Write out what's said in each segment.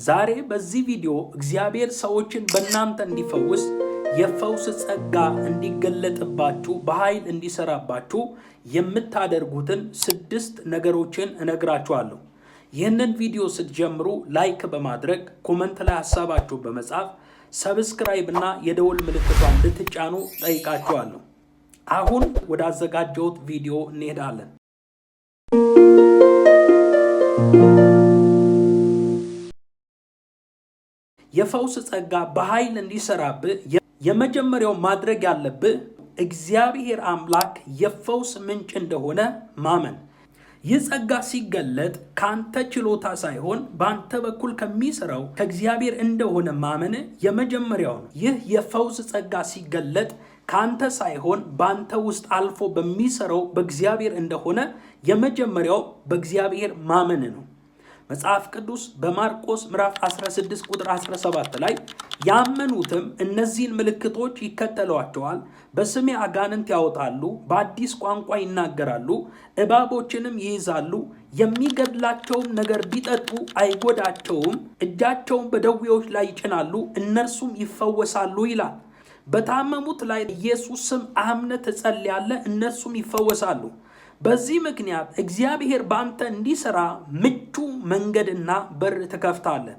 ዛሬ በዚህ ቪዲዮ እግዚአብሔር ሰዎችን በእናንተ እንዲፈውስ፣ የፈውስ ጸጋ እንዲገለጥባችሁ፣ በኃይል እንዲሰራባችሁ የምታደርጉትን 6 ነገሮችን እነግራችኋለሁ። ይህንን ቪዲዮ ስትጀምሩ like በማድረግ፣ comment ላይ ሀሳባችሁ በመጻፍ፣ subscribe እና የደወል ምልክቷን እንድትጫኑ ጠይቃችኋለሁ። አሁን ወዳዘጋጀሁት ቪዲዮ እንሄዳለን። የፈውስ ጸጋ በኃይል እንዲሰራብህ የመጀመሪያው ማድረግ ያለብህ እግዚአብሔር አምላክ የፈውስ ምንጭ እንደሆነ ማመን። ይህ ጸጋ ሲገለጥ ከአንተ ችሎታ ሳይሆን በአንተ በኩል ከሚሰራው ከእግዚአብሔር እንደሆነ ማመን የመጀመሪያው ነው። ይህ የፈውስ ጸጋ ሲገለጥ ከአንተ ሳይሆን በአንተ ውስጥ አልፎ በሚሰራው በእግዚአብሔር እንደሆነ የመጀመሪያው በእግዚአብሔር ማመን ነው። መጽሐፍ ቅዱስ በማርቆስ ምዕራፍ 16 ቁጥር 17 ላይ ያመኑትም እነዚህን ምልክቶች ይከተሏቸዋል፣ በስሜ አጋንንት ያወጣሉ፣ በአዲስ ቋንቋ ይናገራሉ፣ እባቦችንም ይይዛሉ፣ የሚገድላቸውም ነገር ቢጠጡ አይጎዳቸውም፣ እጃቸውን በደዌዎች ላይ ይጭናሉ፣ እነርሱም ይፈወሳሉ ይላል። በታመሙት ላይ ኢየሱስ ስም አምነህ ትጸልያለህ፣ እነርሱም ይፈወሳሉ። በዚህ ምክንያት እግዚአብሔር በአንተ እንዲሰራ ምቹ መንገድና በር ትከፍታለህ።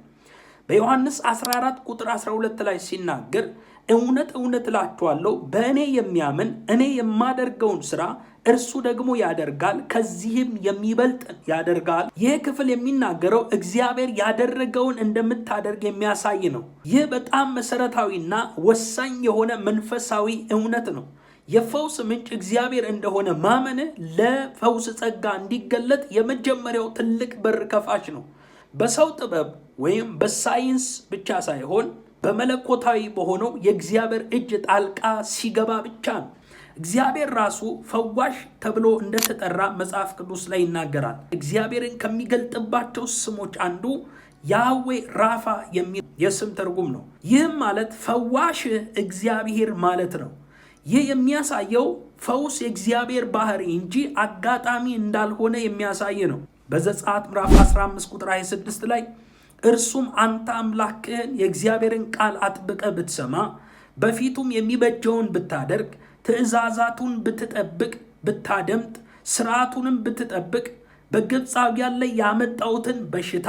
በዮሐንስ 14 ቁጥር 12 ላይ ሲናገር እውነት እውነት እላችኋለሁ፣ በእኔ የሚያምን እኔ የማደርገውን ስራ እርሱ ደግሞ ያደርጋል፣ ከዚህም የሚበልጥ ያደርጋል። ይህ ክፍል የሚናገረው እግዚአብሔር ያደረገውን እንደምታደርግ የሚያሳይ ነው። ይህ በጣም መሰረታዊና ወሳኝ የሆነ መንፈሳዊ እውነት ነው። የፈውስ ምንጭ እግዚአብሔር እንደሆነ ማመን ለፈውስ ጸጋ እንዲገለጥ የመጀመሪያው ትልቅ በር ከፋች ነው። በሰው ጥበብ ወይም በሳይንስ ብቻ ሳይሆን በመለኮታዊ በሆነው የእግዚአብሔር እጅ ጣልቃ ሲገባ ብቻ ነው። እግዚአብሔር ራሱ ፈዋሽ ተብሎ እንደተጠራ መጽሐፍ ቅዱስ ላይ ይናገራል። እግዚአብሔርን ከሚገልጥባቸው ስሞች አንዱ ያህዌ ራፋ የሚል የስም ትርጉም ነው። ይህም ማለት ፈዋሽ እግዚአብሔር ማለት ነው። ይህ የሚያሳየው ፈውስ የእግዚአብሔር ባህሪ እንጂ አጋጣሚ እንዳልሆነ የሚያሳይ ነው። በዘጸአት ምዕራፍ 15 ቁጥር 26 ላይ እርሱም አንተ አምላክህን የእግዚአብሔርን ቃል አጥብቀህ ብትሰማ፣ በፊቱም የሚበጀውን ብታደርግ፣ ትእዛዛቱን ብትጠብቅ፣ ብታደምጥ፣ ስርዓቱንም ብትጠብቅ፣ በግብፃውያን ላይ ያመጣሁትን በሽታ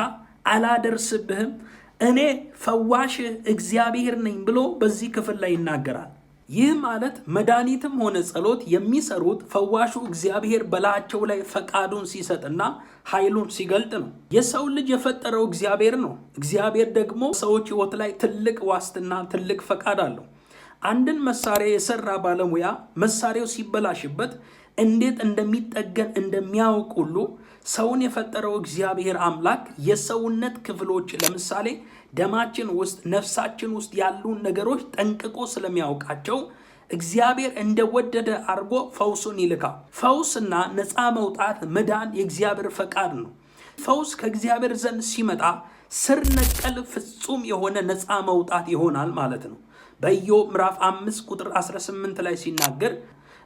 አላደርስብህም፣ እኔ ፈዋሽህ እግዚአብሔር ነኝ ብሎ በዚህ ክፍል ላይ ይናገራል። ይህ ማለት መድኃኒትም ሆነ ጸሎት የሚሰሩት ፈዋሹ እግዚአብሔር በላያቸው ላይ ፈቃዱን ሲሰጥና ኃይሉን ሲገልጥ ነው። የሰው ልጅ የፈጠረው እግዚአብሔር ነው። እግዚአብሔር ደግሞ ሰዎች ሕይወት ላይ ትልቅ ዋስትና፣ ትልቅ ፈቃድ አለው። አንድን መሳሪያ የሰራ ባለሙያ መሳሪያው ሲበላሽበት እንዴት እንደሚጠገን እንደሚያውቅ ሁሉ ሰውን የፈጠረው እግዚአብሔር አምላክ የሰውነት ክፍሎች፣ ለምሳሌ ደማችን ውስጥ፣ ነፍሳችን ውስጥ ያሉ ነገሮች ጠንቅቆ ስለሚያውቃቸው እግዚአብሔር እንደወደደ አድርጎ ፈውሱን ይልካል። ፈውስና ነፃ መውጣት፣ መዳን የእግዚአብሔር ፈቃድ ነው። ፈውስ ከእግዚአብሔር ዘንድ ሲመጣ ስር ነቀል ፍጹም የሆነ ነፃ መውጣት ይሆናል ማለት ነው። በኢዮብ ምዕራፍ 5 ቁጥር 18 ላይ ሲናገር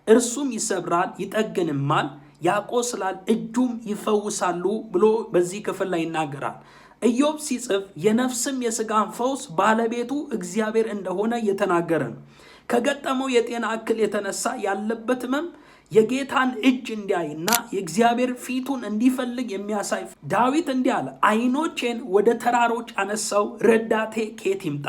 እርሱም ይሰብራል ይጠግንማል፣ ያቆስላል እጁም ይፈውሳሉ ብሎ በዚህ ክፍል ላይ ይናገራል። ኢዮብ ሲጽፍ የነፍስም የስጋን ፈውስ ባለቤቱ እግዚአብሔር እንደሆነ እየተናገረ ነው። ከገጠመው የጤና እክል የተነሳ ያለበት ህመም የጌታን እጅ እንዲያይና የእግዚአብሔር ፊቱን እንዲፈልግ የሚያሳይ። ዳዊት እንዲህ አለ፣ ዓይኖቼን ወደ ተራሮች አነሳው፣ ረዳቴ ከየት ይምጣ?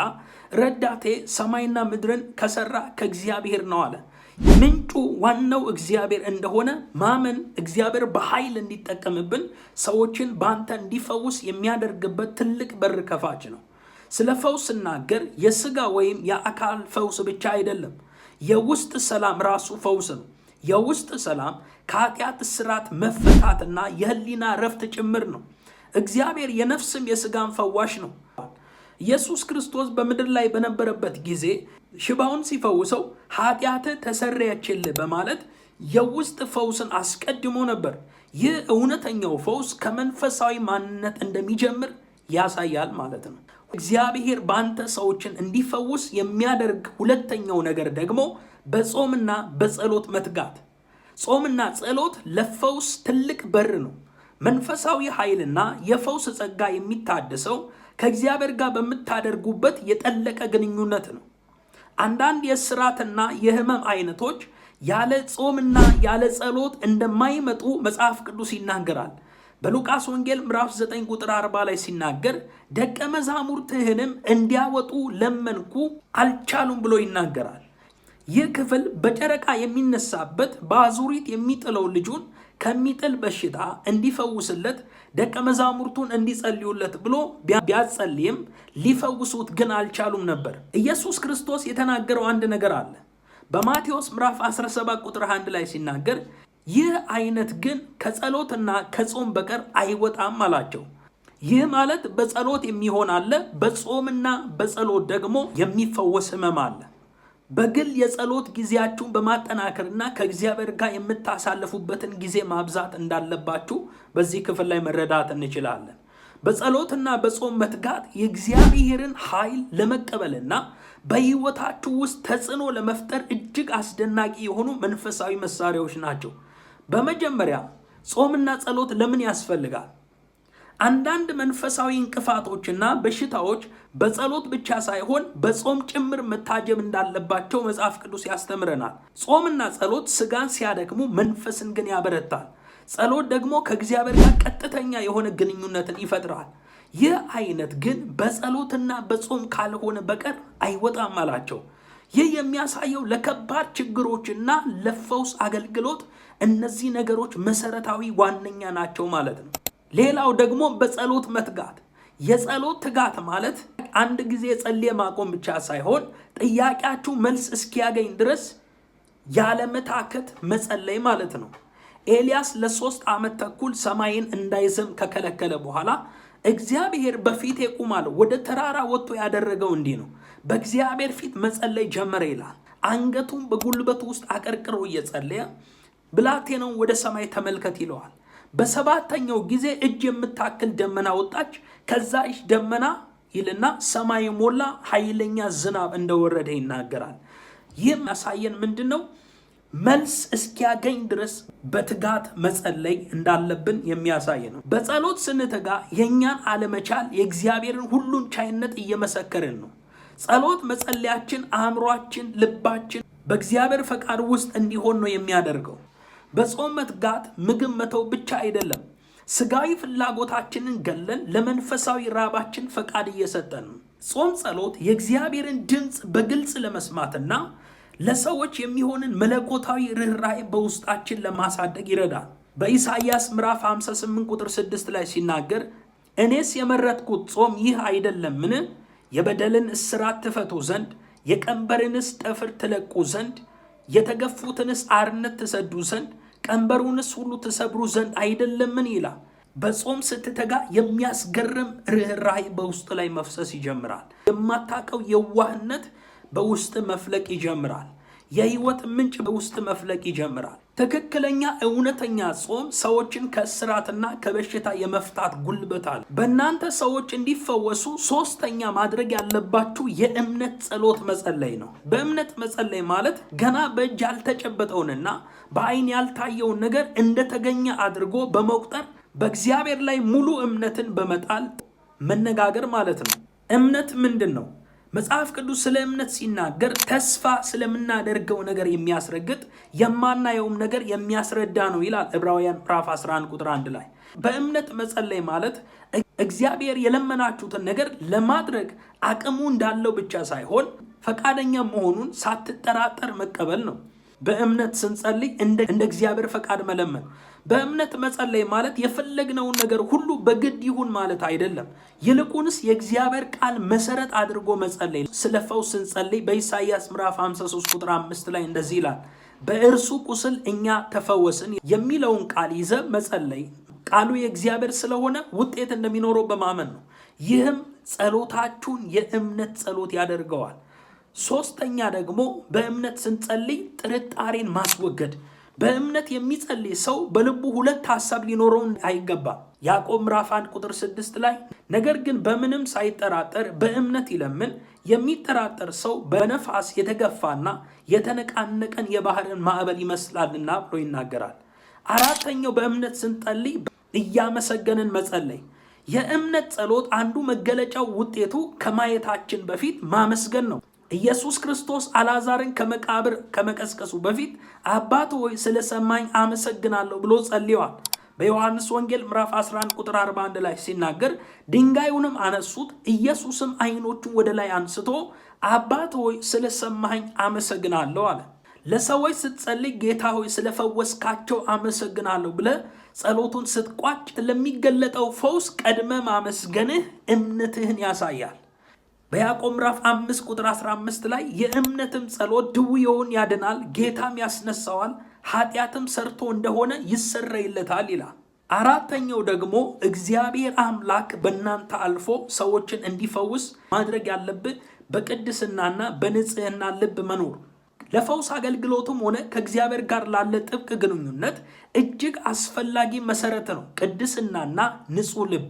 ረዳቴ ሰማይና ምድርን ከሰራ ከእግዚአብሔር ነው አለ። ምንጩ ዋናው እግዚአብሔር እንደሆነ ማመን እግዚአብሔር በኃይል እንዲጠቀምብን፣ ሰዎችን በአንተ እንዲፈውስ የሚያደርግበት ትልቅ በር ከፋች ነው። ስለ ፈውስ ስናገር የስጋ ወይም የአካል ፈውስ ብቻ አይደለም። የውስጥ ሰላም ራሱ ፈውስ ነው። የውስጥ ሰላም ከኃጢአት እስራት መፈታትና የህሊና ረፍት ጭምር ነው። እግዚአብሔር የነፍስም የስጋን ፈዋሽ ነው። ኢየሱስ ክርስቶስ በምድር ላይ በነበረበት ጊዜ ሽባውን ሲፈውሰው ኃጢአትህ ተሰረየችልህ በማለት የውስጥ ፈውስን አስቀድሞ ነበር። ይህ እውነተኛው ፈውስ ከመንፈሳዊ ማንነት እንደሚጀምር ያሳያል ማለት ነው። እግዚአብሔር በአንተ ሰዎችን እንዲፈውስ የሚያደርግ ሁለተኛው ነገር ደግሞ በጾምና በጸሎት መትጋት። ጾምና ጸሎት ለፈውስ ትልቅ በር ነው። መንፈሳዊ ኃይልና የፈውስ ጸጋ የሚታደሰው ከእግዚአብሔር ጋር በምታደርጉበት የጠለቀ ግንኙነት ነው። አንዳንድ የእስራትና የህመም አይነቶች ያለ ጾምና ያለ ጸሎት እንደማይመጡ መጽሐፍ ቅዱስ ይናገራል። በሉቃስ ወንጌል ምዕራፍ 9 ቁጥር 40 ላይ ሲናገር ደቀ መዛሙርትህንም እንዲያወጡ ለመንኩ አልቻሉም ብሎ ይናገራል። ይህ ክፍል በጨረቃ የሚነሳበት በአዙሪት የሚጥለው ልጁን ከሚጥል በሽታ እንዲፈውስለት ደቀ መዛሙርቱን እንዲጸልዩለት ብሎ ቢያጸልይም ሊፈውሱት ግን አልቻሉም ነበር። ኢየሱስ ክርስቶስ የተናገረው አንድ ነገር አለ። በማቴዎስ ምዕራፍ 17 ቁጥር 1 ላይ ሲናገር ይህ አይነት ግን ከጸሎትና ከጾም በቀር አይወጣም አላቸው። ይህ ማለት በጸሎት የሚሆን አለ፣ በጾምና በጸሎት ደግሞ የሚፈወስ ህመም አለ። በግል የጸሎት ጊዜያችሁን በማጠናከርና ከእግዚአብሔር ጋር የምታሳልፉበትን ጊዜ ማብዛት እንዳለባችሁ በዚህ ክፍል ላይ መረዳት እንችላለን። በጸሎትና በጾም መትጋት የእግዚአብሔርን ኃይል ለመቀበልና በሕይወታችሁ ውስጥ ተጽዕኖ ለመፍጠር እጅግ አስደናቂ የሆኑ መንፈሳዊ መሳሪያዎች ናቸው። በመጀመሪያ ጾምና ጸሎት ለምን ያስፈልጋል? አንዳንድ መንፈሳዊ እንቅፋቶችና በሽታዎች በጸሎት ብቻ ሳይሆን በጾም ጭምር መታጀብ እንዳለባቸው መጽሐፍ ቅዱስ ያስተምረናል። ጾምና ጸሎት ስጋን ሲያደክሙ፣ መንፈስን ግን ያበረታል። ጸሎት ደግሞ ከእግዚአብሔር ጋር ቀጥተኛ የሆነ ግንኙነትን ይፈጥራል። ይህ አይነት ግን በጸሎትና በጾም ካልሆነ በቀር አይወጣም አላቸው። ይህ የሚያሳየው ለከባድ ችግሮችና ለፈውስ አገልግሎት እነዚህ ነገሮች መሰረታዊ ዋነኛ ናቸው ማለት ነው። ሌላው ደግሞ በጸሎት መትጋት። የጸሎት ትጋት ማለት አንድ ጊዜ ጸልየ ማቆም ብቻ ሳይሆን ጥያቄያችሁ መልስ እስኪያገኝ ድረስ ያለመታከት መጸለይ ማለት ነው። ኤልያስ ለ3 ዓመት ተኩል ሰማይን እንዳይዘም ከከለከለ በኋላ እግዚአብሔር በፊቴ ቁም አለው። ወደ ተራራ ወጥቶ ያደረገው እንዲህ ነው። በእግዚአብሔር ፊት መጸለይ ጀመረ ይላል። አንገቱን በጉልበቱ ውስጥ አቀርቅሮ እየጸለየ ብላቴናውን ወደ ሰማይ ተመልከት ይለዋል። በሰባተኛው ጊዜ እጅ የምታክል ደመና ወጣች። ከዛች ደመና ይልና ሰማይ ሞላ፣ ኃይለኛ ዝናብ እንደወረደ ይናገራል። ይህም ያሳየን ምንድን ነው? መልስ እስኪያገኝ ድረስ በትጋት መጸለይ እንዳለብን የሚያሳይ ነው። በጸሎት ስንተጋ የእኛን አለመቻል የእግዚአብሔርን ሁሉን ቻይነት እየመሰከርን ነው። ጸሎት መጸለያችን አእምሯችን፣ ልባችን በእግዚአብሔር ፈቃድ ውስጥ እንዲሆን ነው የሚያደርገው። በጾም መትጋት ምግብ መተው ብቻ አይደለም። ስጋዊ ፍላጎታችንን ገለን ለመንፈሳዊ ራባችን ፈቃድ እየሰጠን ነው። ጾም ጸሎት የእግዚአብሔርን ድምፅ በግልጽ ለመስማትና ለሰዎች የሚሆንን መለኮታዊ ርኅራኄ በውስጣችን ለማሳደግ ይረዳል። በኢሳይያስ ምዕራፍ 58 ቁጥር 6 ላይ ሲናገር እኔስ የመረጥኩት ጾም ይህ አይደለምን? የበደልን እስራት ትፈቱ ዘንድ የቀንበርንስ ጠፍር ትለቁ ዘንድ የተገፉትንስ አርነት ትሰዱ ዘንድ ቀንበሩንስ ሁሉ ትሰብሩ ዘንድ አይደለምን? ይላል። በጾም ስትተጋ የሚያስገርም ርኅራኄ በውስጥ ላይ መፍሰስ ይጀምራል። የማታውቀው የዋህነት በውስጥ መፍለቅ ይጀምራል። የህይወት ምንጭ በውስጥ መፍለቅ ይጀምራል። ትክክለኛ እውነተኛ ጾም ሰዎችን ከእስራትና ከበሽታ የመፍታት ጉልበት አለ። በእናንተ ሰዎች እንዲፈወሱ ሶስተኛ ማድረግ ያለባችሁ የእምነት ጸሎት መጸለይ ነው። በእምነት መጸለይ ማለት ገና በእጅ ያልተጨበጠውንና በአይን ያልታየውን ነገር እንደተገኘ አድርጎ በመቁጠር በእግዚአብሔር ላይ ሙሉ እምነትን በመጣል መነጋገር ማለት ነው። እምነት ምንድን ነው? መጽሐፍ ቅዱስ ስለ እምነት ሲናገር ተስፋ ስለምናደርገው ነገር የሚያስረግጥ የማናየውም ነገር የሚያስረዳ ነው ይላል ዕብራውያን ምዕራፍ 11 ቁጥር 1 ላይ። በእምነት መጸለይ ማለት እግዚአብሔር የለመናችሁትን ነገር ለማድረግ አቅሙ እንዳለው ብቻ ሳይሆን ፈቃደኛ መሆኑን ሳትጠራጠር መቀበል ነው። በእምነት ስንጸልይ እንደ እግዚአብሔር ፈቃድ መለመን። በእምነት መጸለይ ማለት የፈለግነውን ነገር ሁሉ በግድ ይሁን ማለት አይደለም። ይልቁንስ የእግዚአብሔር ቃል መሰረት አድርጎ መጸለይ። ስለ ፈውስ ስንጸልይ በኢሳይያስ ምዕራፍ 53 ቁጥር 5 ላይ እንደዚህ ይላል፣ በእርሱ ቁስል እኛ ተፈወስን የሚለውን ቃል ይዘ መጸለይ ቃሉ የእግዚአብሔር ስለሆነ ውጤት እንደሚኖረው በማመን ነው። ይህም ጸሎታችሁን የእምነት ጸሎት ያደርገዋል። ሶስተኛ ደግሞ በእምነት ስንጸልይ ጥርጣሬን ማስወገድ። በእምነት የሚጸልይ ሰው በልቡ ሁለት ሀሳብ ሊኖረው አይገባም። ያዕቆብ ምዕራፍ 1 ቁጥር 6 ላይ ነገር ግን በምንም ሳይጠራጠር በእምነት ይለምን፣ የሚጠራጠር ሰው በነፋስ የተገፋና የተነቃነቀን የባህርን ማዕበል ይመስላልና ብሎ ይናገራል። አራተኛው በእምነት ስንጸልይ እያመሰገንን መጸለይ። የእምነት ጸሎት አንዱ መገለጫው ውጤቱ ከማየታችን በፊት ማመስገን ነው። ኢየሱስ ክርስቶስ አልዓዛርን ከመቃብር ከመቀስቀሱ በፊት አባት ሆይ ስለሰማኝ አመሰግናለሁ ብሎ ጸልየዋል። በዮሐንስ ወንጌል ምዕራፍ 11 ቁጥር 41 ላይ ሲናገር ድንጋዩንም አነሱት፣ ኢየሱስም ዓይኖቹን ወደ ላይ አንስቶ አባት ሆይ ስለሰማኝ አመሰግናለሁ አለ። ለሰዎች ስትጸልይ ጌታ ሆይ ስለፈወስካቸው አመሰግናለሁ ብለህ ጸሎቱን ስትቋጭ ለሚገለጠው ፈውስ ቀድመ ማመስገንህ እምነትህን ያሳያል። በያዕቆብ ምዕራፍ 5 ቁጥር 15 ላይ የእምነትም ጸሎት ድውየውን ያድናል፣ ጌታም ያስነሳዋል፣ ኃጢአትም ሰርቶ እንደሆነ ይሰረይለታል ይላል። አራተኛው ደግሞ እግዚአብሔር አምላክ በእናንተ አልፎ ሰዎችን እንዲፈውስ ማድረግ ያለብህ በቅድስናና በንጽህና ልብ መኖር። ለፈውስ አገልግሎትም ሆነ ከእግዚአብሔር ጋር ላለ ጥብቅ ግንኙነት እጅግ አስፈላጊ መሰረት ነው ቅድስናና ንጹህ ልብ።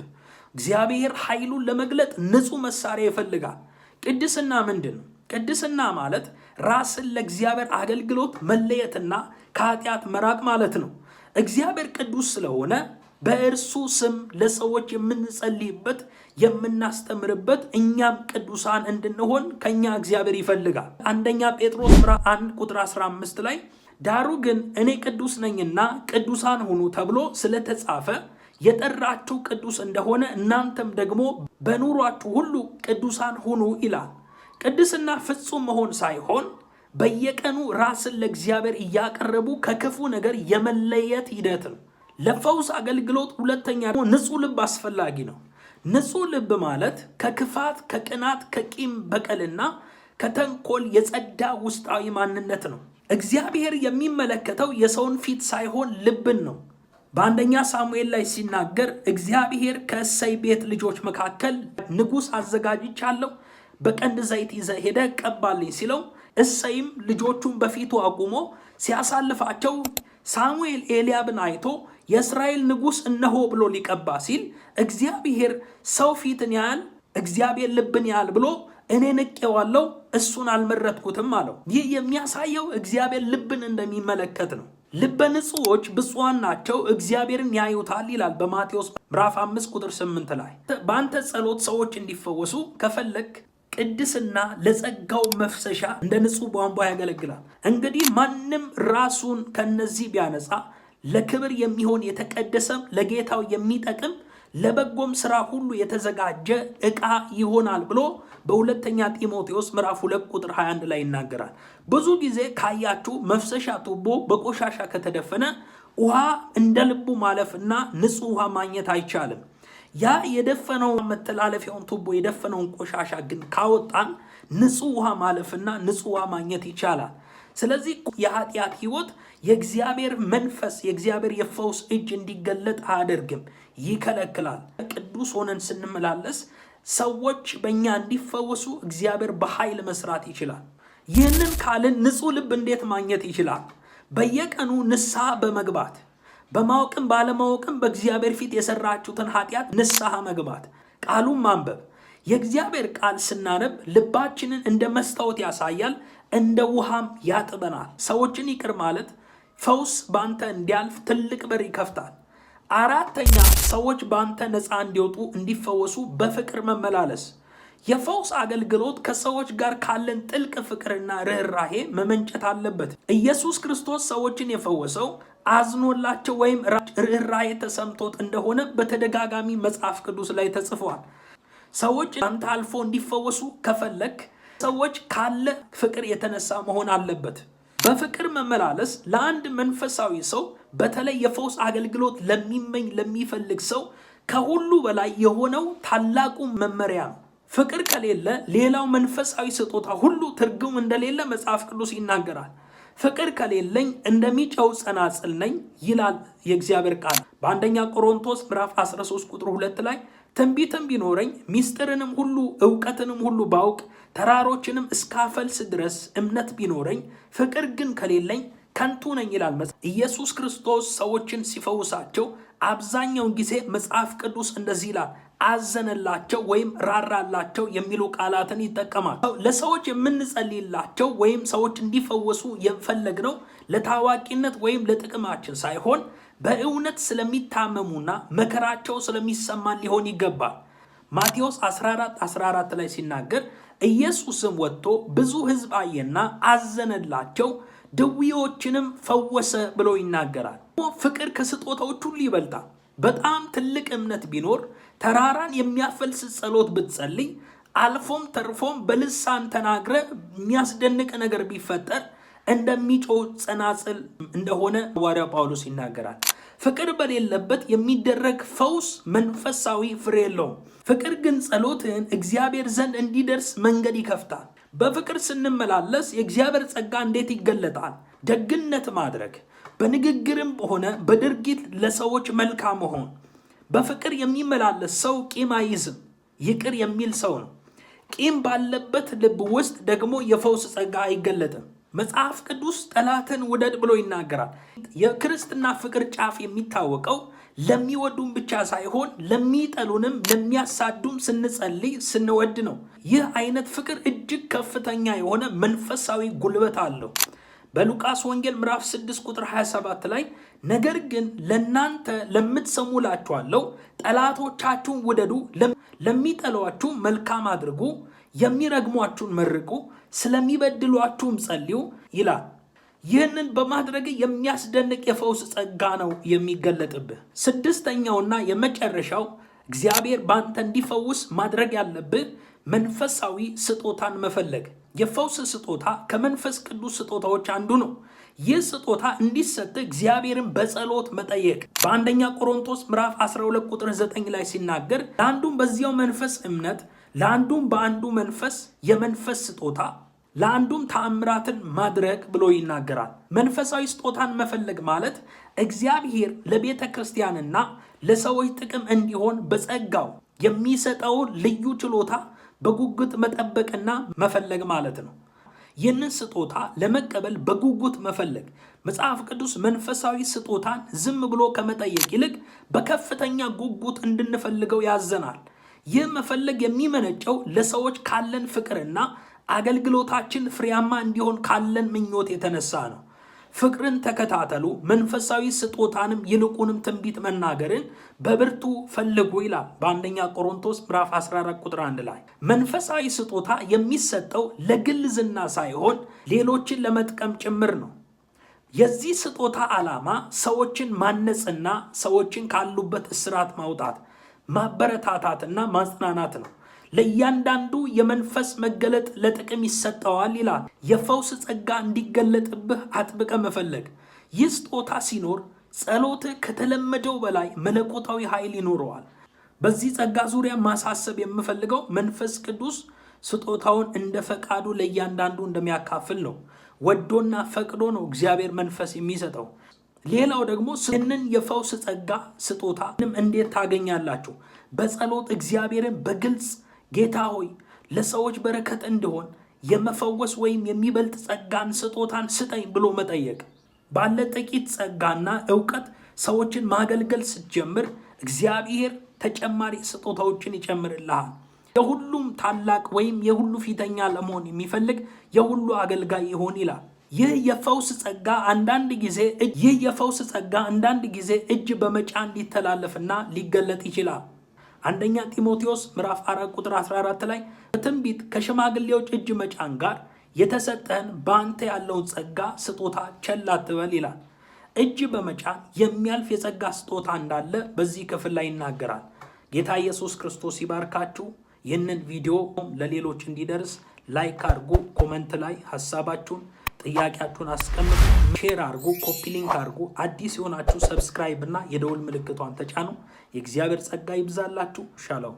እግዚአብሔር ኃይሉን ለመግለጥ ንጹህ መሳሪያ ይፈልጋል። ቅድስና ምንድን ነው? ቅድስና ማለት ራስን ለእግዚአብሔር አገልግሎት መለየትና ከኃጢአት መራቅ ማለት ነው። እግዚአብሔር ቅዱስ ስለሆነ በእርሱ ስም ለሰዎች የምንጸልይበት የምናስተምርበት፣ እኛም ቅዱሳን እንድንሆን ከኛ እግዚአብሔር ይፈልጋል። አንደኛ ጴጥሮስ ምዕራፍ 1 ቁጥር 15 ላይ ዳሩ ግን እኔ ቅዱስ ነኝና ቅዱሳን ሁኑ ተብሎ ስለተጻፈ የጠራችሁ ቅዱስ እንደሆነ እናንተም ደግሞ በኑሯችሁ ሁሉ ቅዱሳን ሁኑ ይላል። ቅድስና ፍጹም መሆን ሳይሆን በየቀኑ ራስን ለእግዚአብሔር እያቀረቡ ከክፉ ነገር የመለየት ሂደት ነው። ለፈውስ አገልግሎት ሁለተኛ ደግሞ ንጹህ ልብ አስፈላጊ ነው። ንጹህ ልብ ማለት ከክፋት፣ ከቅናት፣ ከቂም በቀልና ከተንኮል የጸዳ ውስጣዊ ማንነት ነው። እግዚአብሔር የሚመለከተው የሰውን ፊት ሳይሆን ልብን ነው። በአንደኛ ሳሙኤል ላይ ሲናገር እግዚአብሔር ከእሴይ ቤት ልጆች መካከል ንጉሥ አዘጋጅቻለሁ፣ በቀንድ ዘይት ይዘህ ሄደህ ቀባልኝ ሲለው እሴይም ልጆቹን በፊቱ አቁሞ ሲያሳልፋቸው ሳሙኤል ኤልያብን አይቶ የእስራኤል ንጉሥ እነሆ ብሎ ሊቀባ ሲል እግዚአብሔር ሰው ፊትን ያያል፣ እግዚአብሔር ልብን ያያል ብሎ እኔ ንቄዋለሁ፣ እሱን አልመረጥኩትም አለው። ይህ የሚያሳየው እግዚአብሔር ልብን እንደሚመለከት ነው። ልበ ንጹዎች ብፁዓን ናቸው እግዚአብሔርን ያዩታል ይላል በማቴዎስ ምዕራፍ 5 ቁጥር 8 ላይ። በአንተ ጸሎት ሰዎች እንዲፈወሱ ከፈለግ ቅድስና ለጸጋው መፍሰሻ እንደ ንጹህ ቧንቧ ያገለግላል። እንግዲህ ማንም ራሱን ከነዚህ ቢያነጻ ለክብር የሚሆን የተቀደሰም ለጌታው የሚጠቅም ለበጎም ስራ ሁሉ የተዘጋጀ ዕቃ ይሆናል ብሎ በሁለተኛ ጢሞቴዎስ ምዕራፍ 2 ቁጥር 21 ላይ ይናገራል። ብዙ ጊዜ ካያችሁ መፍሰሻ ቱቦ በቆሻሻ ከተደፈነ ውሃ እንደ ልቡ ማለፍና ንጹህ ውሃ ማግኘት አይቻልም። ያ የደፈነው መተላለፊያውን ቱቦ የደፈነውን ቆሻሻ ግን ካወጣን ንጹህ ውሃ ማለፍና ንጹህ ውሃ ማግኘት ይቻላል። ስለዚህ የኃጢአት ህይወት የእግዚአብሔር መንፈስ የእግዚአብሔር የፈውስ እጅ እንዲገለጥ አያደርግም፣ ይከለክላል። ቅዱስ ሆነን ስንመላለስ ሰዎች በእኛ እንዲፈወሱ እግዚአብሔር በኃይል መስራት ይችላል። ይህንን ካልን ንጹህ ልብ እንዴት ማግኘት ይችላል? በየቀኑ ንስሐ በመግባት በማወቅም ባለማወቅም በእግዚአብሔር ፊት የሰራችሁትን ኃጢአት ንስሐ መግባት፣ ቃሉን ማንበብ። የእግዚአብሔር ቃል ስናነብ ልባችንን እንደ መስታወት ያሳያል፣ እንደ ውሃም ያጥበናል። ሰዎችን ይቅር ማለት ፈውስ በአንተ እንዲያልፍ ትልቅ በር ይከፍታል። አራተኛ፣ ሰዎች በአንተ ነፃ እንዲወጡ እንዲፈወሱ በፍቅር መመላለስ። የፈውስ አገልግሎት ከሰዎች ጋር ካለን ጥልቅ ፍቅርና ርኅራሄ መመንጨት አለበት። ኢየሱስ ክርስቶስ ሰዎችን የፈወሰው አዝኖላቸው ወይም ርኅራሄ ተሰምቶት እንደሆነ በተደጋጋሚ መጽሐፍ ቅዱስ ላይ ተጽፏል። ሰዎች አንተ አልፎ እንዲፈወሱ ከፈለክ ሰዎች ካለ ፍቅር የተነሳ መሆን አለበት። በፍቅር መመላለስ ለአንድ መንፈሳዊ ሰው በተለይ የፈውስ አገልግሎት ለሚመኝ ለሚፈልግ ሰው ከሁሉ በላይ የሆነው ታላቁ መመሪያ ነው። ፍቅር ከሌለ ሌላው መንፈሳዊ ስጦታ ሁሉ ትርጉም እንደሌለ መጽሐፍ ቅዱስ ይናገራል። ፍቅር ከሌለኝ እንደሚጨው ጸናጽል ነኝ ይላል የእግዚአብሔር ቃል በአንደኛ ቆሮንቶስ ምዕራፍ 13 ቁጥር 2 ላይ ትንቢትም ቢኖረኝ ሚስጥርንም ሁሉ እውቀትንም ሁሉ ባውቅ ተራሮችንም እስካፈልስ ድረስ እምነት ቢኖረኝ ፍቅር ግን ከሌለኝ ከንቱ ነኝ ይላል። ኢየሱስ ክርስቶስ ሰዎችን ሲፈውሳቸው አብዛኛውን ጊዜ መጽሐፍ ቅዱስ እንደዚህ ይላል፣ አዘነላቸው ወይም ራራላቸው የሚሉ ቃላትን ይጠቀማል። ለሰዎች የምንጸልይላቸው ወይም ሰዎች እንዲፈወሱ የፈለግነው ለታዋቂነት ወይም ለጥቅማችን ሳይሆን በእውነት ስለሚታመሙና መከራቸው ስለሚሰማን ሊሆን ይገባል። ማቴዎስ 14 14 ላይ ሲናገር ኢየሱስም ወጥቶ ብዙ ሕዝብ አየና አዘነላቸው፣ ድውዮችንም ፈወሰ ብሎ ይናገራል። ፍቅር ከስጦታዎች ሁሉ ይበልጣል። በጣም ትልቅ እምነት ቢኖር፣ ተራራን የሚያፈልስ ጸሎት ብትጸልይ፣ አልፎም ተርፎም በልሳን ተናግረ የሚያስደንቅ ነገር ቢፈጠር እንደሚጮህ ጸናጽል እንደሆነ ሐዋርያው ጳውሎስ ይናገራል። ፍቅር በሌለበት የሚደረግ ፈውስ መንፈሳዊ ፍሬ የለውም። ፍቅር ግን ጸሎትህን እግዚአብሔር ዘንድ እንዲደርስ መንገድ ይከፍታል። በፍቅር ስንመላለስ የእግዚአብሔር ጸጋ እንዴት ይገለጣል? ደግነት ማድረግ፣ በንግግርም ሆነ በድርጊት ለሰዎች መልካም መሆን። በፍቅር የሚመላለስ ሰው ቂም አይዝም፣ ይቅር የሚል ሰው ነው። ቂም ባለበት ልብ ውስጥ ደግሞ የፈውስ ጸጋ አይገለጥም። መጽሐፍ ቅዱስ ጠላትን ውደድ ብሎ ይናገራል። የክርስትና ፍቅር ጫፍ የሚታወቀው ለሚወዱን ብቻ ሳይሆን ለሚጠሉንም ለሚያሳዱም ስንጸልይ ስንወድ ነው። ይህ አይነት ፍቅር እጅግ ከፍተኛ የሆነ መንፈሳዊ ጉልበት አለው። በሉቃስ ወንጌል ምዕራፍ 6 ቁጥር 27 ላይ ነገር ግን ለእናንተ ለምትሰሙ እላችኋለሁ፣ ጠላቶቻችሁን ውደዱ፣ ለሚጠሏችሁ መልካም አድርጉ፣ የሚረግሟችሁን መርቁ፣ ስለሚበድሏችሁም ጸልዩ ይላል። ይህንን በማድረግ የሚያስደንቅ የፈውስ ጸጋ ነው የሚገለጥብህ። ስድስተኛውና የመጨረሻው እግዚአብሔር በአንተ እንዲፈውስ ማድረግ ያለብህ መንፈሳዊ ስጦታን መፈለግ። የፈውስ ስጦታ ከመንፈስ ቅዱስ ስጦታዎች አንዱ ነው። ይህ ስጦታ እንዲሰጥ እግዚአብሔርን በጸሎት መጠየቅ። በአንደኛ ቆሮንቶስ ምዕራፍ 12 ቁጥር 9 ላይ ሲናገር ለአንዱም በዚያው መንፈስ እምነት፣ ለአንዱም በአንዱ መንፈስ የመንፈስ ስጦታ፣ ለአንዱም ተአምራትን ማድረግ ብሎ ይናገራል። መንፈሳዊ ስጦታን መፈለግ ማለት እግዚአብሔር ለቤተ ክርስቲያንና ለሰዎች ጥቅም እንዲሆን በጸጋው የሚሰጠውን ልዩ ችሎታ በጉጉት መጠበቅና መፈለግ ማለት ነው። ይህንን ስጦታ ለመቀበል በጉጉት መፈለግ። መጽሐፍ ቅዱስ መንፈሳዊ ስጦታን ዝም ብሎ ከመጠየቅ ይልቅ በከፍተኛ ጉጉት እንድንፈልገው ያዘናል። ይህ መፈለግ የሚመነጨው ለሰዎች ካለን ፍቅርና አገልግሎታችን ፍሬያማ እንዲሆን ካለን ምኞት የተነሳ ነው። ፍቅርን ተከታተሉ፣ መንፈሳዊ ስጦታንም ይልቁንም ትንቢት መናገርን በብርቱ ፈልጉ ይላል በአንደኛ ቆሮንቶስ ምዕራፍ 14 ቁጥር 1 ላይ። መንፈሳዊ ስጦታ የሚሰጠው ለግል ዝና ሳይሆን ሌሎችን ለመጥቀም ጭምር ነው። የዚህ ስጦታ ዓላማ ሰዎችን ማነጽና ሰዎችን ካሉበት እስራት ማውጣት፣ ማበረታታትና ማጽናናት ነው። ለእያንዳንዱ የመንፈስ መገለጥ ለጥቅም ይሰጠዋል ይላል። የፈውስ ጸጋ እንዲገለጥብህ አጥብቀ መፈለግ። ይህ ስጦታ ሲኖር ጸሎትህ ከተለመደው በላይ መለኮታዊ ኃይል ይኖረዋል። በዚህ ጸጋ ዙሪያ ማሳሰብ የምፈልገው መንፈስ ቅዱስ ስጦታውን እንደ ፈቃዱ ለእያንዳንዱ እንደሚያካፍል ነው። ወዶና ፈቅዶ ነው እግዚአብሔር መንፈስ የሚሰጠው። ሌላው ደግሞ ይህንን የፈውስ ጸጋ ስጦታ እንዴት ታገኛላችሁ? በጸሎት እግዚአብሔርን በግልጽ ጌታ ሆይ፣ ለሰዎች በረከት እንድሆን የመፈወስ ወይም የሚበልጥ ጸጋን ስጦታን ስጠኝ ብሎ መጠየቅ። ባለ ጥቂት ጸጋና እውቀት ሰዎችን ማገልገል ስትጀምር እግዚአብሔር ተጨማሪ ስጦታዎችን ይጨምርልሃል። የሁሉም ታላቅ ወይም የሁሉ ፊተኛ ለመሆን የሚፈልግ የሁሉ አገልጋይ ይሆን ይላል። ይህ የፈውስ ጸጋ አንዳንድ ጊዜ እጅ በመጫን ሊተላለፍና ሊገለጥ ይችላል። አንደኛ ጢሞቴዎስ ምዕራፍ 4 ቁጥር 14 ላይ በትንቢት ከሽማግሌዎች እጅ መጫን ጋር የተሰጠህን በአንተ ያለውን ጸጋ ስጦታ ቸል አትበል ይላል። እጅ በመጫን የሚያልፍ የጸጋ ስጦታ እንዳለ በዚህ ክፍል ላይ ይናገራል። ጌታ ኢየሱስ ክርስቶስ ይባርካችሁ። ይህንን ቪዲዮ ለሌሎች እንዲደርስ like አድርጉ። Comment ላይ ሀሳባችሁን፣ ጥያቄያችሁን አስቀምጡ። Share አድርጉ፣ copy link አድርጉ። አዲስ የሆናችሁ subscribe እና የደውል ምልክቷን ተጫኑ። የእግዚአብሔር ጸጋ ይብዛላችሁ። ሻሎም።